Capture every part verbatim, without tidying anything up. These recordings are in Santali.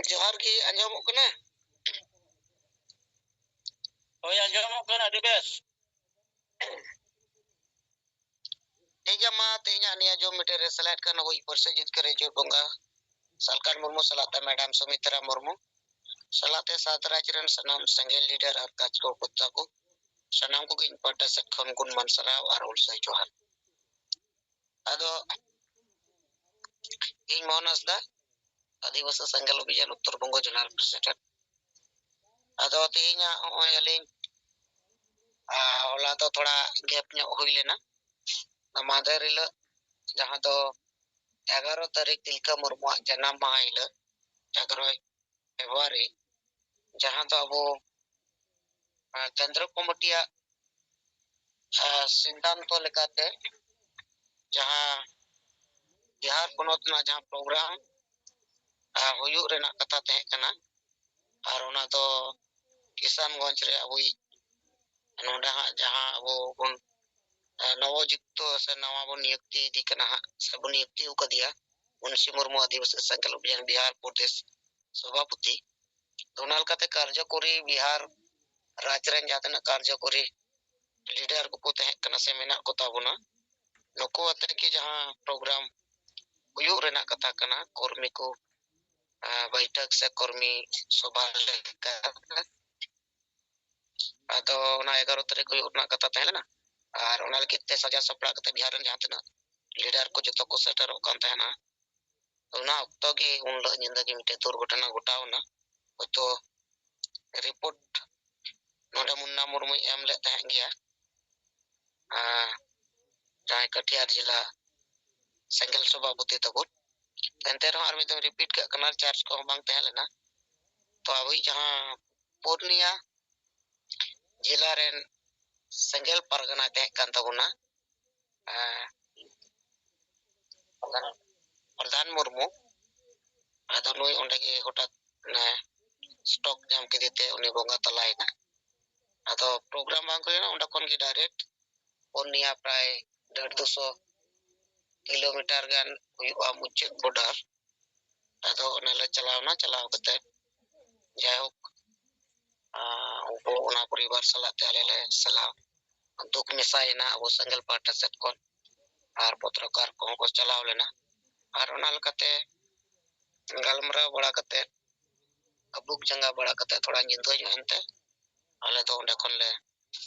ᱡᱚᱦᱟᱨ ᱜᱮ, ᱟᱸᱡᱚᱢᱚᱜ ᱠᱟᱱᱟ? ᱦᱳᱭ, ᱟᱸᱡᱚᱢᱚᱜ ᱠᱟᱱᱟ, ᱟᱹᱰᱤ ᱵᱮᱥ᱾ ᱴᱷᱤᱠ ᱜᱮᱭᱟ, ᱢᱟ ᱛᱮᱦᱮᱧᱟᱜ ᱱᱤᱭᱟᱹ ᱡᱚᱢ ᱢᱤᱴᱤᱝ ᱨᱮ ᱥᱮᱞᱮᱫ ᱠᱟᱱ ᱟᱵᱚᱭᱤᱡ ᱯᱟᱹᱨᱥᱤ ᱡᱤᱛᱠᱟᱹᱨᱤᱡ ᱡᱳᱨ ᱵᱚᱸᱜᱟ ᱥᱟᱞᱠᱷᱟᱱ ᱢᱩᱨᱢᱩ ᱥᱟᱞᱟᱜ ᱛᱮ ᱢᱮᱰᱟᱢ ᱥᱩᱢᱤᱛᱨᱟ ᱢᱩᱨᱢᱩ ᱥᱟᱞᱟᱜ ᱛᱮ ᱥᱟᱛ ᱨᱟᱡᱽ ᱨᱮᱱ ᱥᱟᱱᱟᱢ ᱥᱮᱸᱜᱮᱞ ᱞᱤᱰᱟᱨ ᱟᱨ ᱠᱟᱨᱡᱚᱠᱚᱨᱛᱟ ᱠᱚ ᱥᱟᱱᱟᱢ ᱠᱚᱜᱮ ᱤᱧ ᱯᱟᱦᱴᱟ ᱥᱮᱫ ᱠᱷᱚᱱ ᱜᱩᱱᱢᱟᱱ ᱥᱟᱨᱦᱟᱣ ᱟᱨ ᱦᱩᱞᱥᱟᱹᱭ ᱡᱚᱦᱟᱨ᱾ ᱟᱫᱚ ᱤᱧ ᱢᱳᱦᱚᱱ ᱦᱟᱸᱥᱫᱟ, ᱟᱹᱫᱤᱵᱟᱹᱥᱤ ᱥᱮᱸᱜᱮᱞ ᱚᱵᱷᱤᱡᱟᱱ ᱩᱛᱛᱚᱨ ᱵᱚᱝᱜᱚ ᱡᱮᱱᱟᱨᱮᱞ ᱯᱨᱮᱥᱤᱰᱮᱱᱴ᱾ ᱟᱫᱚ ᱛᱮᱦᱮᱧᱟᱜ ᱱᱚᱜᱼᱚᱭ ᱟᱹᱞᱤᱧ, ᱟ, ᱦᱚᱞᱟ ᱫᱚ ᱛᱷᱚᱲᱟ ᱜᱮᱯ ᱧᱚᱜ ᱦᱩᱭ ᱞᱮᱱᱟ᱾ ᱢᱟᱫᱷᱮᱨ ᱦᱤᱞᱳᱜ ᱡᱟᱦᱟᱸ ᱫᱚ ᱮᱜᱟᱨᱚ ᱛᱟᱹᱨᱤᱠᱷ ᱛᱤᱞᱠᱟᱹ ᱢᱩᱨᱢᱩᱣᱟᱜ ᱡᱟᱱᱟᱢ ᱢᱟᱦᱟ ᱦᱤᱞᱳᱜ, ᱮᱜᱟᱨᱚᱭ ᱯᱷᱮᱵᱽᱨᱩᱣᱟᱨᱤ, ᱡᱟᱦᱟᱸ ᱫᱚ ᱟᱵᱚ, ᱟ, ᱠᱮᱱᱫᱨᱚ ᱠᱚᱢᱤᱴᱤᱭᱟᱜ, ᱟ, ᱥᱤᱫᱽᱫᱷᱟᱱᱛᱚ ᱞᱮᱠᱟᱛᱮ ᱡᱟᱦᱟᱸ ᱵᱤᱦᱟᱨ ᱯᱚᱱᱚᱛ ᱨᱮᱱᱟᱜ ᱡᱟᱦᱟᱸ ᱯᱨᱳᱜᱨᱟᱢ, ᱟ, ᱦᱩᱭᱩᱜ ᱨᱮᱱᱟᱜ ᱠᱟᱛᱷᱟ ᱛᱟᱦᱮᱸ ᱠᱟᱱᱟ, ᱟᱨ ᱚᱱᱟ ᱫᱚ ᱠᱤᱥᱟᱱᱜᱚᱸᱡᱽ ᱨᱮ ᱟᱵᱚᱭᱤᱡ ᱱᱚᱰᱮ ᱦᱟᱸᱜ ᱡᱟᱦᱟᱸ ᱟᱵᱚ ᱵᱚᱱ, ᱟ, ᱱᱚᱵᱚᱡᱩᱠᱛᱚ ᱥᱮ ᱱᱟᱣᱟ ᱵᱚᱱ ᱱᱤᱭᱩᱠᱛᱤ ᱤᱫᱤ ᱠᱟᱱᱟ ᱦᱟᱸᱜ, ᱥᱮ ᱵᱚᱱ ᱱᱤᱭᱩᱠᱛᱤ ᱟᱠᱟᱫᱮᱭᱟ ᱢᱩᱱᱥᱤ ᱢᱩᱨᱢᱩ ᱟᱹᱫᱤᱵᱟᱹᱥᱤ ᱥᱮᱸᱜᱮᱞ ᱚᱵᱷᱤᱡᱟᱱ ᱵᱤᱦᱟᱨ ᱯᱨᱚᱫᱮᱥ ᱥᱚᱵᱷᱟᱯᱚᱛᱤ᱾ ᱚᱱᱟ ᱞᱮᱠᱟᱛᱮ ᱠᱟᱨᱡᱚᱠᱚᱨᱤ ᱵᱤᱦᱟᱨ ᱨᱟᱡᱽ ᱨᱮᱱ ᱡᱟᱦᱟᱸ ᱛᱤᱱᱟᱹᱜ ᱠᱟᱨᱡᱚᱠᱚᱨᱤ ᱞᱤᱰᱟᱨ ᱠᱚᱠᱚ ᱛᱟᱦᱮᱸ ᱠᱟᱱᱟ ᱥᱮ ᱢᱮᱱᱟᱜ ᱠᱚ ᱛᱟᱵᱚᱱᱟ, ᱱᱩᱠᱩ ᱟᱛᱮ ᱜᱮ ᱡᱟᱦᱟᱸ ᱯᱨᱳᱜᱨᱟᱢ ᱦᱩᱭᱩᱜ ᱨᱮᱱᱟᱜ ᱠᱟᱛᱷᱟ ᱠᱟᱱᱟ, ᱠᱚᱨᱢᱤ ᱠᱚ, ᱟ, ᱵᱟᱭᱴᱷᱚᱠ ᱥᱮ ᱠᱚᱨᱢᱤ ᱥᱚᱵᱷᱟ ᱞᱮᱠᱟ᱾ ᱟᱫᱚ ᱚᱱᱟ ᱮᱜᱟᱨᱚ ᱛᱟᱹᱨᱤᱠᱷ ᱦᱩᱭᱩᱜ ᱨᱮᱱᱟᱜ ᱠᱟᱛᱷᱟ ᱛᱟᱦᱮᱸ ᱞᱮᱱᱟ, ᱟᱨ ᱚᱱᱟ ᱞᱟᱹᱜᱤᱫ ᱛᱮ ᱥᱟᱡᱟᱣ ᱥᱟᱯᱲᱟᱣ ᱠᱟᱛᱮ ᱵᱤᱦᱟᱨ ᱨᱮᱱ ᱡᱟᱦᱟᱸ ᱛᱤᱱᱟᱹᱜ ᱞᱤᱰᱟᱨ ᱠᱚ ᱡᱚᱛᱚ ᱠᱚ ᱥᱮᱴᱮᱨᱚᱜ ᱠᱟᱱ ᱛᱟᱦᱮᱱᱟ᱾ ᱚᱱᱟ ᱚᱠᱛᱚ ᱜᱮ ᱩᱱ ᱦᱤᱞᱳᱜ ᱧᱤᱫᱟᱹ ᱜᱮ ᱢᱤᱫᱴᱮᱡ ᱫᱩᱨᱜᱷᱚᱴᱚᱱᱟ ᱜᱷᱚᱴᱟᱣ ᱮᱱᱟ᱾ ᱦᱚᱭᱛᱳ ᱨᱤᱯᱳᱨᱴ ᱱᱚᱰᱮ ᱢᱩᱱᱱᱟ ᱢᱩᱨᱢᱩᱭ ᱮᱢ ᱞᱮᱫ ᱛᱟᱦᱮᱸᱫ ᱜᱮᱭᱟ, ᱟᱨ ᱡᱟᱦᱟᱸᱭ ᱠᱟᱴᱷᱤᱭᱟᱨ ᱡᱮᱞᱟ ᱥᱮᱸᱜᱮᱞ ᱥᱚᱵᱷᱟᱯᱚᱛᱤ ᱛᱟᱵᱚᱱ᱾ ᱮᱱᱛᱮ ᱨᱮᱦᱚᱸ ᱟᱨ ᱢᱤᱫ ᱫᱷᱟᱣ ᱨᱤᱯᱤᱴ ᱠᱟᱜ ᱠᱟᱱᱟ, ᱪᱟᱨᱡᱽ ᱠᱚᱦᱚᱸ ᱵᱟᱝ ᱛᱟᱦᱮᱸ ᱞᱮᱱᱟ᱾ ᱛᱚ ᱟᱵᱚᱭᱤᱡ ᱡᱟᱦᱟᱸ ᱯᱩᱨᱱᱤᱭᱟ ᱡᱮᱞᱟ ᱨᱮᱱ ᱥᱮᱸᱜᱮᱞ ᱯᱟᱨᱜᱟᱱᱟᱭ ᱛᱟᱦᱮᱸ ᱠᱟᱱ ᱛᱟᱵᱚᱱᱟ, ᱟᱨ ᱯᱨᱚᱫᱷᱟᱱ, ᱯᱨᱚᱫᱷᱟᱱ ᱢᱩᱨᱢᱩ, ᱟᱫᱚ ᱱᱩᱭ ᱚᱸᱰᱮ ᱜᱮ ᱦᱚᱴᱟᱛ ᱚᱱᱮ ᱥᱴᱨᱳᱠ ᱧᱟᱢ ᱠᱮᱫᱮ ᱛᱮ ᱩᱱᱤ ᱵᱚᱸᱜᱟ ᱛᱟᱞᱟᱭᱮᱱᱟ᱾ ᱟᱫᱚ ᱯᱨᱳᱜᱨᱟᱢ ᱵᱟᱝ ᱦᱩᱭ ᱞᱮᱱᱟ, ᱚᱸᱰᱮ ᱠᱷᱚᱱ ᱜᱮ ᱰᱟᱭᱨᱮᱠᱴ ᱯᱩᱨᱱᱤᱭᱟ ᱯᱨᱟᱭ ᱰᱮᱲ ᱫᱩᱥᱚ ᱠᱤᱞᱳᱢᱤᱴᱟᱨ ᱜᱟᱱ ᱦᱩᱭᱩᱜᱼᱟ ᱢᱩᱪᱟᱹᱫ ᱵᱚᱰᱟᱨ᱾ ᱟᱫᱚ ᱚᱱᱮ ᱞᱮ ᱪᱟᱞᱟᱣᱱᱟ, ᱪᱟᱞᱟᱣ ᱠᱟᱛᱮ ᱡᱟᱭᱦᱳᱠ, ᱟᱸ, ᱩᱱᱠᱩ ᱚᱱᱟ ᱯᱚᱨᱤᱵᱟᱨ ᱥᱟᱞᱟᱜ ᱛᱮ ᱟᱞᱮ ᱞᱮ ᱥᱟᱞᱟ ᱫᱩᱠ ᱢᱮᱥᱟᱭᱮᱱᱟ ᱟᱵᱚ ᱥᱮᱸᱜᱮᱞ ᱯᱟᱦᱴᱟ ᱥᱮᱫ ᱠᱷᱚᱱ, ᱟᱨ ᱯᱚᱛᱨᱚᱠᱟᱨ ᱠᱚᱦᱚᱸ ᱠᱚ ᱪᱟᱞᱟᱣ ᱞᱮᱱᱟ᱾ ᱟᱨ ᱚᱱᱟ ᱞᱮᱠᱟᱛᱮ ᱜᱟᱞᱢᱟᱨᱟᱣ ᱵᱟᱲᱟ ᱠᱟᱛᱮ, ᱟᱹᱵᱩᱠ ᱡᱟᱸᱜᱟ ᱵᱟᱲᱟ ᱠᱟᱛᱮ ᱛᱷᱚᱲᱟ ᱧᱤᱫᱟᱹ ᱧᱚᱜ ᱮᱱᱛᱮ ᱟᱞᱮ ᱫᱚ ᱚᱸᱰᱮ ᱠᱷᱚᱱ ᱞᱮ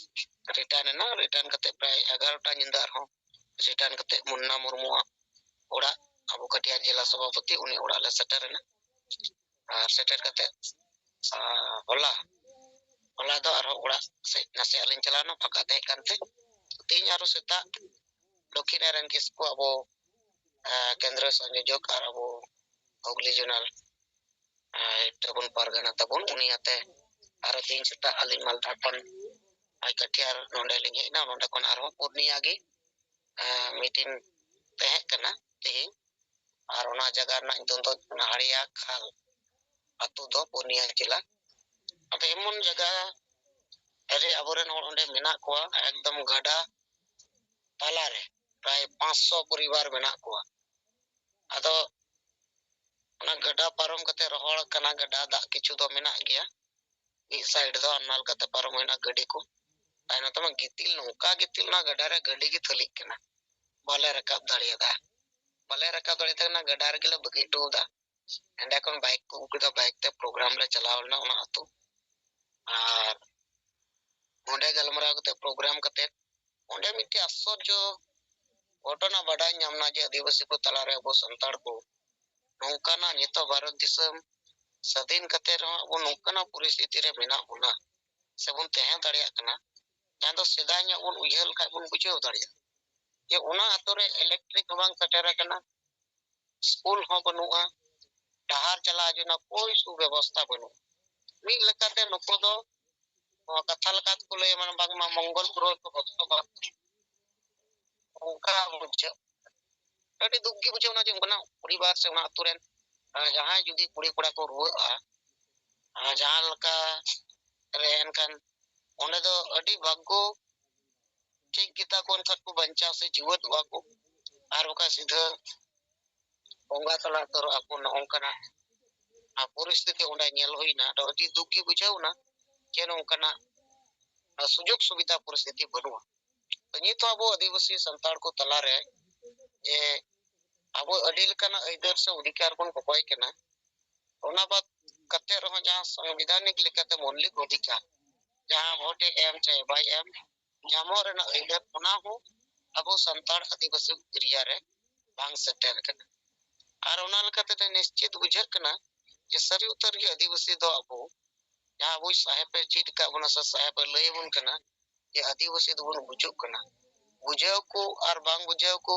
return ᱮᱱᱟ᱾ Return ᱠᱟᱛᱮ ᱯᱨᱟᱭ ᱮᱜᱟᱨᱚᱴᱟ ᱧᱤᱫᱟᱹ ᱟᱨᱦᱚᱸ return ᱠᱟᱛᱮ ᱢᱩᱱᱱᱟ ᱢᱩᱨᱢᱩᱣᱟᱜ ᱚᱲᱟᱜ, ᱟᱵᱚ ᱠᱟᱴᱤᱦᱟᱨ ᱡᱮᱞᱟ ᱥᱚᱵᱷᱟᱯᱚᱛᱤ, ᱩᱱᱤ ᱚᱲᱟᱜ ᱞᱮ ᱥᱮᱴᱮᱨ ᱮᱱᱟ᱾ ᱟᱨ ᱥᱮᱴᱮᱨ ᱠᱟᱛᱮ, ᱟᱨ ᱦᱚᱞᱟ, ᱦᱚᱞᱟ ᱫᱚ ᱟᱨᱦᱚᱸ ᱚᱲᱟᱜ ᱥᱮᱫ ᱱᱟᱥᱮᱭᱟᱜ ᱞᱤᱧ ᱪᱟᱞᱟᱣ ᱮᱱᱟ, ᱯᱷᱟᱸᱠᱟ ᱛᱟᱦᱮᱸ ᱠᱟᱱᱛᱮ᱾ ᱛᱮᱦᱮᱧ ᱟᱨᱦᱚᱸ ᱥᱮᱛᱟᱜ ᱞᱚᱠᱠᱷᱤ ᱱᱟᱨᱟᱭᱚᱱ ᱠᱤᱥᱠᱩ, ᱟᱵᱚ, ᱟᱸ, ᱠᱮᱱᱫᱨᱚ ᱥᱚᱝᱭᱳᱡᱚᱠ ᱟᱨ ᱟᱵᱚ ᱦᱩᱜᱽᱞᱤ zonal, ᱟᱸ, ᱛᱟᱵᱚᱱ ᱯᱟᱨᱜᱟᱱᱟ ᱛᱟᱵᱚᱱ, ᱩᱱᱤ ᱟᱛᱮ ᱟᱨᱦᱚᱸ ᱛᱮᱦᱮᱧ ᱥᱮᱛᱟᱜ ᱟᱹᱞᱤᱧ ᱢᱟᱞᱫᱟ ᱠᱷᱚᱱ ᱟᱡ ᱠᱟᱴᱷᱤᱭᱟᱨ ᱱᱚᱸᱰᱮ ᱞᱤᱧ ᱦᱮᱡ ᱮᱱᱟ᱾ ᱱᱚᱸᱰᱮ ᱠᱷᱚᱱ ᱟᱨᱦᱚᱸ ᱯᱩᱨᱱᱤᱭᱟ ᱜᱮ, ᱟᱸ, meeting ᱛᱟᱦᱮᱸ ᱠᱟᱱᱟ ᱛᱮᱦᱮᱧ᱾ ᱟᱨ ᱚᱱᱟ ᱡᱟᱭᱜᱟ ᱨᱮᱱᱟᱜ ᱧᱩᱛᱩᱢ ᱫᱚ ᱦᱩᱭᱩᱜ ᱠᱟᱱᱟ ᱦᱟᱲᱤᱭᱟ ᱠᱷᱟᱞ ᱟᱹᱛᱩ ᱫᱚ ᱯᱩᱨᱱᱤᱭᱟ ᱡᱮᱞᱟ᱾ ᱟᱫᱚ ᱮᱢᱚᱱ ᱡᱟᱭᱜᱟ ᱨᱮ ᱟᱵᱚᱨᱮᱱ ᱦᱚᱲ ᱚᱸᱰᱮ ᱢᱮᱱᱟᱜ ᱠᱚᱣᱟ, ᱮᱠᱫᱚᱢ ᱜᱟᱰᱟ ᱛᱟᱞᱟᱨᱮ ᱯᱨᱟᱭ ᱯᱟᱸᱪᱥᱚ ᱯᱚᱨᱤᱵᱟᱨ ᱢᱮᱱᱟᱜ ᱠᱚᱣᱟ᱾ ᱟᱫᱚ ᱚᱱᱟ ᱜᱟᱰᱟ ᱯᱟᱨᱚᱢ ᱠᱟᱛᱮ ᱨᱚᱦᱚᱲ ᱠᱟᱱᱟ, ᱜᱟᱰᱟ ᱫᱟᱜ ᱠᱤᱪᱷᱩ ᱫᱚ ᱢᱮᱱᱟᱜ ᱜᱮᱭᱟ ᱢᱤᱫ side ᱫᱚ, ᱟᱨ ᱱᱟᱞ ᱠᱟᱛᱮ ᱯᱟᱨᱚᱢ ᱦᱩᱭᱱᱟ ᱜᱟᱹᱰᱤ ᱠᱚ᱾ ᱛᱟᱭᱱᱚᱢ ᱛᱮᱢᱟ ᱜᱤᱛᱤᱞ, ᱱᱚᱝᱠᱟ ᱜᱤᱛᱤᱞ, ᱚᱱᱟ ᱜᱟᱰᱟ ᱨᱮ ᱜᱟᱹᱰᱤ ᱜᱮ ᱛᱷᱟᱹᱞᱤᱜ ᱠᱟᱱᱟ, ᱵᱟᱞᱮ ᱨᱟᱠᱟᱵ ᱫᱟᱲᱮᱭᱟᱫᱟ᱾ ᱵᱟᱞᱮ ᱨᱟᱠᱟᱵ ᱫᱟᱲᱮᱭᱟᱫᱟ, ᱚᱱᱟ ᱜᱟᱰᱟ ᱨᱮᱜᱮ ᱞᱮ ᱵᱟᱹᱜᱤ ᱦᱚᱴᱚ ᱟᱫᱟ᱾ ᱚᱸᱰᱮ ᱠᱷᱚᱱ bike ᱠᱚ ᱟᱹᱜᱩ ᱠᱮᱫᱟ, bike ᱛᱮ program ᱞᱮ ᱪᱟᱞᱟᱣ ᱞᱮᱱᱟ ᱚᱱᱟ ᱟᱹᱛᱩ᱾ ᱟᱨ ᱚᱸᱰᱮ ᱜᱟᱞᱢᱟᱨᱟᱣ ᱠᱟᱛᱮ, program ᱠᱟᱛᱮ, ᱚᱸᱰᱮ ᱢᱤᱫᱴᱮᱡ ᱟᱥᱪᱚᱨᱡᱚ ᱜᱷᱚᱴᱚᱱᱟ ᱵᱟᱰᱟᱭ ᱧᱟᱢ ᱮᱱᱟ ᱡᱮ ᱟᱹᱫᱤᱵᱟᱹᱥᱤ ᱠᱚ ᱛᱟᱞᱟᱨᱮ ᱟᱵᱚ ᱥᱟᱱᱛᱟᱲ ᱠᱚ ᱱᱚᱝᱠᱟᱱᱟᱜ, ᱱᱤᱛᱚᱜ ᱵᱷᱟᱨᱚᱛ ᱫᱤᱥᱚᱢ ᱥᱟᱹᱫᱷᱤᱱ ᱠᱟᱛᱮ ᱨᱮᱦᱚᱸ ᱟᱵᱚ ᱱᱚᱝᱠᱟᱱᱟᱜ ᱯᱚᱨᱤᱥᱛᱷᱤᱛᱤ ᱨᱮ ᱢᱮᱱᱟᱜ ᱵᱚᱱᱟ ᱥᱮᱵᱚᱱ ᱛᱟᱦᱮᱸ ᱫᱟᱲᱮᱭᱟᱜ ᱠᱟᱱᱟ, ᱡᱟᱦᱟᱸ ᱫᱚ ᱥᱮᱫᱟᱭ ᱧᱚᱜ ᱵᱚᱱ ᱩᱭᱦᱟᱹᱨ ᱞᱮᱠᱷᱟᱡ ᱵᱚᱱ ᱵᱩᱡᱷᱟᱹᱣ ᱫᱟᱲᱮᱭᱟᱜᱼᱟ ᱡᱮ ᱚᱱᱟ ᱟᱛᱳ ᱨᱮ electric ᱦᱚᱸ ᱵᱟᱝ ᱥᱮᱴᱮᱨ ᱟᱠᱟᱱᱟ, ᱥᱠᱩᱞ ᱦᱚᱸ ᱵᱟᱹᱱᱩᱜᱼᱟ, ᱰᱟᱦᱟᱨ ᱪᱟᱞᱟᱣ ᱦᱤᱡᱩᱜ ᱨᱮᱱᱟᱜ ᱠᱳᱭ ᱥᱩᱵᱮᱵᱚᱥᱛᱷᱟ ᱵᱟᱹᱱᱩᱜᱼᱟ᱾ ᱢᱤᱫ ᱞᱮᱠᱟᱛᱮ ᱱᱩᱠᱩ ᱫᱚ ᱱᱚᱣᱟ ᱠᱟᱛᱷᱟ ᱞᱮᱠᱟ ᱛᱮᱠᱚ ᱞᱟᱹᱭᱟ, ᱢᱟᱱᱮ ᱵᱟᱝᱢᱟ ᱢᱚᱝᱜᱚᱞ ᱜᱨᱚᱦᱚ ᱨᱮᱠᱚ ᱵᱚᱥᱚᱵᱟᱥ, ᱚᱱᱠᱟ ᱵᱩᱡᱷᱟᱹᱜ᱾ ᱟᱹᱰᱤ ᱫᱩᱠ ᱜᱮ ᱵᱩᱡᱷᱟᱹᱣ ᱮᱱᱟ ᱡᱮ ᱚᱱᱠᱟᱱᱟᱜ ᱯᱚᱨᱤᱵᱟᱨ ᱥᱮ ᱚᱱᱟ ᱟᱹᱛᱩ ᱨᱮᱱ, ᱟᱸ, ᱡᱟᱦᱟᱸᱭ ᱡᱩᱫᱤ ᱠᱩᱲᱤ ᱠᱚᱲᱟ ᱠᱚ ᱨᱩᱣᱟᱹᱜᱼᱟ, ᱟᱸ, ᱡᱟᱦᱟᱸ ᱞᱮᱠᱟ ᱨᱮ ᱮᱱᱠᱷᱟᱱ ᱚᱸᱰᱮ ᱫᱚ ᱟᱹᱰᱤ ᱵᱷᱟᱜᱽᱜᱚ ᱴᱷᱤᱠ ᱜᱮᱛᱟ ᱠᱚ, ᱮᱱᱠᱷᱟᱱ ᱠᱚ ᱵᱟᱧᱪᱟᱣ ᱥᱮ ᱡᱤᱣᱮᱫᱚᱜᱼᱟ ᱠᱚ, ᱟᱨ ᱵᱟᱠᱷᱟᱡ ᱥᱤᱫᱷᱟᱹ ᱵᱚᱸᱜᱟ ᱛᱟᱞᱟ ᱩᱛᱟᱹᱨᱚᱜᱼᱟ ᱠᱚ, ᱱᱚᱜᱼᱚ ᱱᱚᱝᱠᱟᱱᱟᱜ ᱯᱚᱨᱤᱥᱛᱷᱤᱛᱤ ᱚᱸᱰᱮ ᱧᱮᱞ ᱦᱩᱭᱱᱟ᱾ ᱟᱫᱚ ᱟᱹᱰᱤ ᱫᱩᱠ ᱜᱮ ᱵᱩᱡᱷᱟᱹᱣ ᱮᱱᱟ ᱡᱮ ᱱᱚᱝᱠᱟᱱᱟᱜ ᱥᱩᱡᱳᱜᱽ ᱥᱩᱵᱤᱫᱷᱟ ᱯᱚᱨᱤᱥᱛᱷᱤᱛᱤ ᱵᱟᱹᱱᱩᱜᱼᱟ᱾ ᱛᱚ ᱱᱤᱛ ᱦᱚᱸ ᱟᱵᱚ ᱟᱹᱫᱤᱵᱟᱹᱥᱤ ᱥᱟᱱᱛᱟᱲ ᱠᱚ ᱛᱟᱞᱟᱨᱮ ᱡᱮ ᱟᱵᱚ ᱟᱹᱰᱤ ᱞᱮᱠᱟᱱᱟᱜ ᱟᱹᱭᱫᱟᱹᱨ ᱥᱮ ᱚᱫᱷᱤᱠᱟᱨ ᱵᱚᱱ ᱠᱚᱠᱚᱭ ᱠᱟᱱᱟ᱾ ᱚᱱᱟ ᱵᱟᱫ ᱠᱟᱛᱮ ᱨᱮᱦᱚᱸ ᱡᱟᱦᱟᱸ ᱥᱚᱝᱵᱤᱫᱷᱟᱱᱤᱠ ᱞᱮᱠᱟᱛᱮ ᱢᱳᱣᱞᱤᱠ ᱚᱫᱷᱤᱠᱟᱨ, ᱡᱟᱦᱟᱸ ᱵᱷᱳᱴ ᱮ ᱮᱢ ᱪᱟᱭ ᱵᱟᱭ ᱮᱢ, ᱧᱟᱢᱚᱜ ᱨᱮᱱᱟᱜ ᱟᱹᱭᱫᱟᱹᱨ, ᱚᱱᱟ ᱦᱚᱸ ᱟᱵᱚ ᱥᱟᱱᱛᱟᱲ ᱟᱹᱫᱤᱵᱟᱹᱥᱤ ᱮᱨᱤᱭᱟ ᱨᱮ ᱵᱟᱝ ᱥᱮᱴᱮᱨ ᱠᱟᱱᱟ᱾ ᱟᱨ ᱚᱱᱟ ᱞᱮᱠᱟᱛᱮ ᱱᱤᱥᱪᱤᱛ ᱵᱩᱡᱷᱟᱹᱜ ᱠᱟᱱᱟ ᱡᱮ ᱥᱟᱹᱨᱤ ᱩᱛᱟᱹᱨ ᱜᱮ ᱟᱹᱫᱤᱵᱟᱹᱥᱤ ᱫᱚ ᱟᱵᱚ, ᱡᱟᱦᱟᱸ ᱟᱵᱚᱭᱤᱡ ᱥᱟᱦᱮᱵ ᱮ ᱪᱮᱫ ᱟᱠᱟᱫ ᱵᱚᱱᱟ ᱥᱮ ᱥᱟᱦᱮᱵ ᱮ ᱞᱟᱹᱭ ᱟᱵᱚᱱ ᱠᱟᱱᱟ ᱡᱮ ᱟᱹᱫᱤᱵᱟᱹᱥᱤ ᱫᱚᱵᱚᱱ ᱜᱩᱡᱩᱜ ᱠᱟᱱᱟ᱾ ᱵᱩᱡᱷᱟᱹᱣ ᱠᱚ ᱟᱨ ᱵᱟᱝ ᱵᱩᱡᱷᱟᱹᱣ ᱠᱚ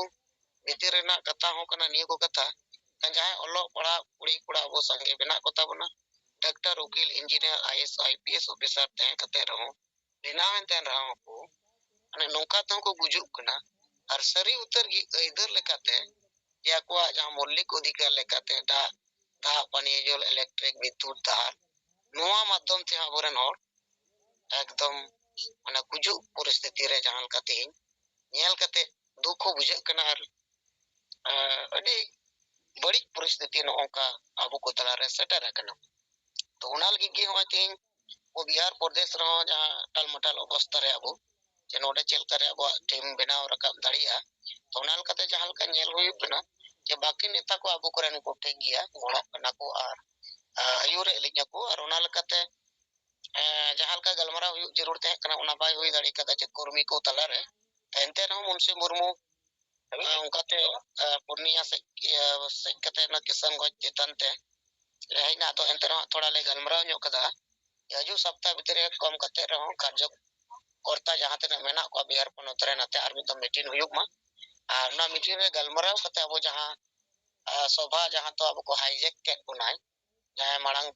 ᱵᱷᱤᱛᱤᱨ ᱨᱮᱱᱟᱜ ᱠᱟᱛᱷᱟ ᱦᱚᱸ ᱠᱟᱱᱟ ᱱᱤᱭᱟᱹ ᱠᱚ ᱠᱟᱛᱷᱟ᱾ ᱡᱟᱦᱟᱸᱭ ᱚᱞᱚᱜ ᱯᱟᱲᱦᱟᱜ ᱠᱩᱲᱤ ᱠᱚᱲᱟ ᱟᱵᱚ ᱥᱟᱸᱜᱮ ᱢᱮᱱᱟᱜ ᱠᱚᱛᱟ ᱵᱚᱱᱟ, ᱰᱟᱠᱛᱟᱨ, ᱩᱠᱤᱞ, engineer, I A S, I P S officer ᱛᱟᱦᱮᱸ ᱠᱟᱛᱮ ᱨᱮᱦᱚᱸ, ᱵᱮᱱᱟᱣ ᱮᱱ ᱛᱟᱦᱮᱸᱱ ᱨᱮᱦᱚᱸ ᱠᱚ, ᱢᱟᱱᱮ ᱱᱚᱝᱠᱟ ᱛᱮᱦᱚᱸ ᱠᱚ ᱜᱩᱡᱩᱜ ᱠᱟᱱᱟ᱾ ᱟᱨ ᱥᱟᱹᱨᱤ ᱩᱛᱟᱹᱨ ᱜᱮ ᱟᱹᱭᱫᱟᱹᱨ ᱞᱮᱠᱟᱛᱮ ᱡᱮ ᱟᱠᱚᱣᱟᱜ ᱡᱟᱦᱟᱸ ᱢᱳᱣᱞᱤᱠ ᱚᱫᱷᱤᱠᱟᱨ ᱞᱮᱠᱟᱛᱮ ᱫᱟᱜ, ᱫᱟᱜ, ᱯᱟᱱᱤᱭᱚ ᱡᱚᱞ, ᱤᱞᱮᱠᱴᱨᱤᱠ, ᱵᱤᱫᱽᱭᱩᱛ, ᱫᱟᱜ, ᱱᱚᱣᱟ ᱢᱟᱫᱽᱫᱷᱚᱢ ᱛᱮᱦᱚᱸ ᱟᱵᱚᱨᱮᱱ ᱦᱚᱲ ᱮᱠᱫᱚᱢ ᱢᱟᱱᱮ ᱜᱩᱡᱩᱜ ᱯᱚᱨᱤᱥᱛᱷᱤᱛᱤ ᱨᱮ ᱡᱟᱦᱟᱸ ᱞᱮᱠᱟ ᱛᱮᱦᱮᱧ ᱧᱮᱞ ᱠᱟᱛᱮ ᱫᱩᱠ ᱦᱚᱸ ᱵᱩᱡᱷᱟᱹᱜ ᱠᱟᱱᱟ ᱟᱨ, ᱟᱸ, ᱟᱹᱰᱤ ᱵᱟᱹᱲᱤᱡ ᱯᱚᱨᱤᱥᱛᱷᱤᱛᱤ ᱱᱚᱜᱼᱚ ᱱᱚᱝᱠᱟ ᱟᱵᱚ ᱠᱚ ᱛᱟᱞᱟᱨᱮ ᱥᱮᱴᱮᱨ ᱟᱠᱟᱱᱟ᱾ ᱛᱚ ᱚᱱᱟ ᱞᱟᱹᱜᱤᱫ ᱜᱮ ᱱᱚᱜᱼᱚᱭ ᱛᱮᱦᱮᱧ ᱟᱵᱚ ᱵᱤᱦᱟᱨ ᱯᱨᱚᱫᱮᱥ ᱨᱮᱦᱚᱸ ᱡᱟᱦᱟᱸ ᱴᱟᱞᱢᱟᱴᱟᱞ ᱚᱵᱚᱥᱛᱷᱟ ᱨᱮ ᱟᱵᱚ ᱡᱮ ᱱᱚᱰᱮ ᱪᱮᱫ ᱞᱮᱠᱟᱨᱮ ᱟᱵᱚᱣᱟᱜ ᱴᱤᱢ ᱵᱮᱱᱟᱣ ᱨᱟᱠᱟᱵ ᱫᱟᱲᱮᱭᱟᱜᱼᱟ, ᱛᱚ ᱚᱱᱟ ᱞᱮᱠᱟᱛᱮ ᱡᱟᱦᱟᱸ ᱞᱮᱠᱟ ᱧᱮᱞ ᱦᱩᱭᱩᱜ ᱠᱟᱱᱟ ᱡᱮ ᱵᱟᱹᱠᱤ ᱱᱮᱛᱟ ᱠᱚ ᱟᱵᱚ ᱠᱚᱨᱮᱱ ᱠᱚ ᱴᱷᱤᱠ ᱜᱮᱭᱟ, ᱜᱚᱲᱚᱜ ᱠᱟᱱᱟ ᱠᱚ ᱟᱨ, ᱟᱸ, ᱟᱹᱭᱩᱨᱮᱫ ᱞᱤᱧᱟ ᱠᱚ, ᱟᱨ ᱚᱱᱟ ᱞᱮᱠᱟᱛᱮ, ᱟᱸ, ᱡᱟᱦᱟᱸ ᱞᱮᱠᱟ ᱜᱟᱞᱢᱟᱨᱟᱣ ᱦᱩᱭᱩᱜ ᱡᱟᱹᱨᱩᱲ ᱛᱟᱦᱮᱸ ᱠᱟᱱᱟ ᱚᱱᱟ ᱵᱟᱭ ᱦᱩᱭ ᱫᱟᱲᱮ ᱠᱟᱫᱟ ᱡᱮ ᱠᱚᱨᱢᱤ ᱠᱚ ᱛᱟᱞᱟᱨᱮ᱾ ᱮᱱᱛᱮ ᱨᱮᱦᱚᱸ ᱢᱩᱱᱥᱤ ᱢᱩᱨᱢᱩ, ᱟᱸ, ᱚᱱᱠᱟᱛᱮ, ᱟᱸ, ᱯᱩᱨᱱᱤᱭᱟ ᱥᱮᱫ, ᱤᱭᱟᱹ, ᱥᱮᱫ ᱠᱟᱛᱮ ᱚᱱᱟ ᱠᱤᱥᱟᱱᱜᱚᱸᱡᱽ ᱪᱮᱛᱟᱱ ᱛᱮ ᱦᱮᱡ ᱮᱱᱟ᱾ ᱟᱫᱚ ᱮᱱᱛᱮ ᱨᱮᱦᱚᱸ ᱛᱷᱚᱲᱟ ᱞᱮ ᱜᱟᱞᱢᱟᱨᱟᱣ ᱧᱚᱜ ᱠᱟᱫᱟ᱾ ᱦᱤᱡᱩᱜ ᱥᱚᱯᱛᱟ ᱵᱷᱤᱛᱨᱤ ᱨᱮ ᱠᱚᱢ ᱠᱟᱛᱮ ᱨᱮᱦᱚᱸ ᱠᱟᱨᱡᱚᱠᱚᱨᱛᱟ ᱡᱟᱦᱟᱸ ᱛᱤᱱᱟᱹᱜ ᱢᱮᱱᱟᱜ ᱠᱚᱣᱟ ᱵᱤᱦᱟᱨ ᱯᱚᱱᱚᱛ ᱨᱮ, ᱱᱟᱛᱮ ᱟᱨ ᱢᱤᱫ ᱫᱚᱢ ᱢᱤᱴᱤᱝ ᱦᱩᱭᱩᱜ ᱢᱟ᱾ ᱟᱨ ᱚᱱᱟ ᱢᱤᱴᱤᱝ ᱨᱮ ᱜᱟᱞᱢᱟᱨᱟᱣ ᱠᱟᱛᱮ ᱟᱵᱚ ᱡᱟᱦᱟᱸ, ᱟᱸ, ᱥᱚᱵᱷᱟ ᱡᱟᱦᱟᱸ ᱫᱚ ᱟᱵᱚ ᱠᱚ ᱦᱟᱭᱡᱮᱠ ᱠᱮᱫ ᱵᱚᱱᱟᱭ, ᱡᱟᱦᱟᱸᱭ ᱢᱟᱲᱟᱝ